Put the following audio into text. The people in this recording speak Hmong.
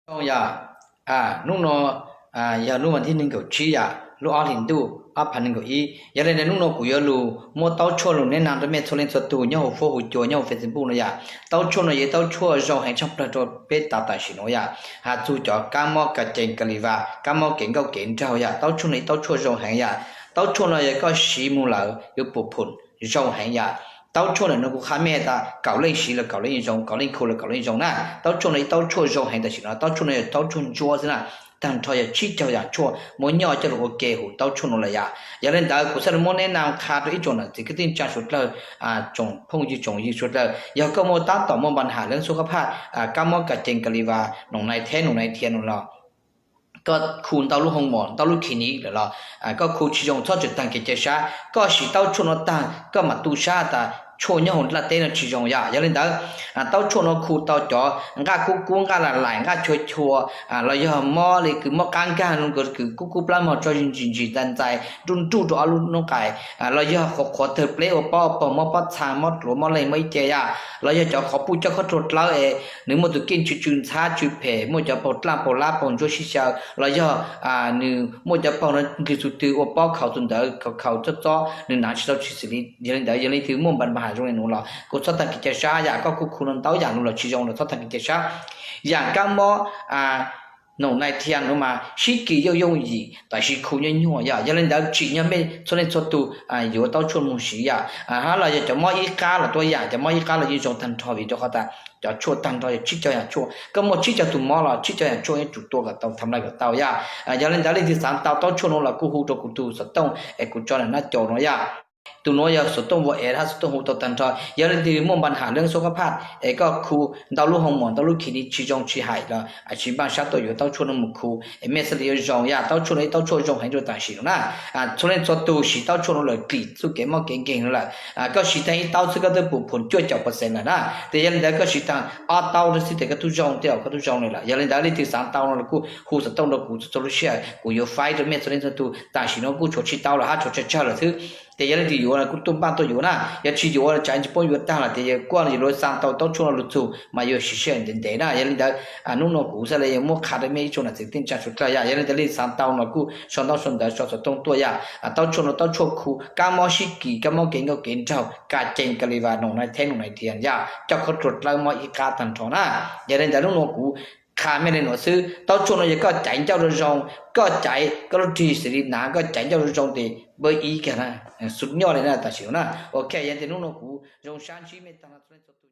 Yog, hnub no yog hnub vas thib nees nkaum tsib yom, lub ob hlis ntuj ob phav nees nkaum ib. Yog li ntawd hnub no kuv yuav lug muab taub tshuaj lug neb nag rau mej txhua leej txhua tug nyob huv fuab huv cua nyob huv Facebook no yom. Taub tshuaj no yog ib taub tshuaj zoo heev tshaj plawg rau peb tav tam sim no yom. Has txug cov kab mob ka cees ka li vas, kab mob kev nkauj kev nraug yom, taub tshuaj no yog ib taub tshuaj zoo heev yom. Taub tshuaj no yog koj siv moog lawm yuav puam phoom zoo heev yom. Taub tshuaj ntawm no kuv qha mej tas kaum leej siv los kaum leej zoo, kaum leej khu los kaum leej zoo na. Taub tshuaj no ib taub tshuaj zoo heev tam sim no, taub tshuaj no yog taub tshuaj ntsuab xwb na. Tag nrho yog tsib caug yaam tshuaj muab nyob coj lug ua ke huv taub tshuaj no lawm yom. Yog li ntawd kuv xaav lug muab neb nag qha rau ib tsoom nam txiv kwv tij neej tsa suav dlawg, tsoom phooj ywg tsoom ywg suav dlawg, yog koj muaj tab tom muaj npa nham leej xub qab phaj, kab mob ka cees ka li vas, noom nais theb noom nais thias no los koj khu ntau lub hoo mom ntau lub khi niv lawm los koj khu tsis zoo, txhob tseem taag kev ca sab. Koj siv taub tshuaj no taag koj mam tu sab tas tshuaj nyob huv nplaj teb no tsis zoo yom. Yog li ntawd taub tshuaj no khu tau cov nqaj kub kub, nqaj lam laim, nqaj chua chua, los yog mob li kws mob qab nkag, kws kub kub plab mog, tso ntsis ntsis ntxais ntxais nruj nruj rau ob lub noob qais, los yog qhuav qhuav tawg pleb ua pob ua pog, mob pob txha, mob dluav, mob leeg, mob ib ce yom. Los yog cov qhov puj coj khaub rua dlawb es nws muaj tus keej tsw tsw ntxhab tsw phem, muaj cov paug dlaj paug lab paug ntsuab sib xyaw, los yog nws muaj cov paug no nkig txug twg ua pob khaus txug ntawd khaus khaus txob txob, nws naav tsis tau tsis xws li. Yog li ntawd yog leej twg muaj npa npa ham zoo li nuav los kuv txhob taag kev ca sab yom. Koj kuj khu no ntau yaam lug los tsis zoo los txhob taag kev ca sab. Yaam kab mob noom nais thias no mas sib kis yooj yooj yim tam sis khu nyuaj nyuaj yom. Yog li ntawd tsim nyog mej txhua leej txhua tug yuav taub tshuaj moog siv yom. Hab los yog cov mob ib qab los tuab yaam, cov mob ib qab los yeej zoo taag nrho vim rau qhov tas cov tshuaj taag nrho yog tsib caug yaam tshuaj. Koj muaj tsib caug tug mob los tsib caug yaam tshuaj yeej tsum tua kom tau, tham lais kom tau yom. Yog li ntawd leej twg xaav tau taub tshuaj no los kuj hu rau kuv tug xov tooj es kuv tso naj caum no yom. Tus nuav yog xov tooj vua es hab xov tooj hu tau taag nrho. Yog leej twg muaj npa nham leej xub qab phaj es koj khu ntau lub hoo mom ntau lub khi niv tsis zoo tsis hais los tsis npaj sab tuaj yuav taub tshuaj no moog khu es mej xaav li yuav zoo yom. Taub tshuaj no ib taub tshuaj zoo heev rua tam sim no na. Txhua leej txhua tug siv taub tshuaj no lawm klim txuj kev mob kev nkeeg no lawm. Koj siv taag ib taub xwb koj twb puv phoom cuaj caum percent lawm na. Tes yog li ntawd koj siv taag ob taub xwb tes koj tub zoo tej zaum koj tub zoo li lawm. Yog li ntawd leej twg xaav tau no los kuj hu xov tooj rau kuv txhua lub sij hawm, kuv yuav faib rau mej txhua leej txhua tug. Tam sim no kuj tshuav tsib taub lawm hab tshuav tsawg tsawg lawm xwb. Tes yog leej twg yuav no kuj tuaj npaj tuaj yuav na. Yog tsis yuav tsam tsis poob yuav taag los tes yog kuaj yuav luag xaa tau taub tshuaj no lug txug mas yuav siv sij hawm ntev ntev na. Yog li ntawd hnub no kuv xaav li muab qha rau mej ib tsoom nam txiv kwv tij neej tsa suav dlawg yom. Yog li ntawd leej xaav tau no kuj sau ntaub sau ntawv sau xov tooj tuaj yom. Taub tshuaj no taub tshuaj khu kab mob sib kis, kab mob kev nkauj kev nraug, ka cees ka li vas, noom nais theb noom nais thias yom, coj khaub rua dlawb mob ib qab taag nrho na. Yog li ntawd hnub no kuv qha mej li no xwb. Taub tshuaj no yog koj caiv ncauj zoo zoo, koj caiv koj lub rig xws li naav koj caiv ncauj zoo zoo tes npawb ib kag na, xu nyoj li na tam sim no na. Ok, yog li ntawd hnub no kuv zoo sab ntsib mej taag no txhua leej txhua tug.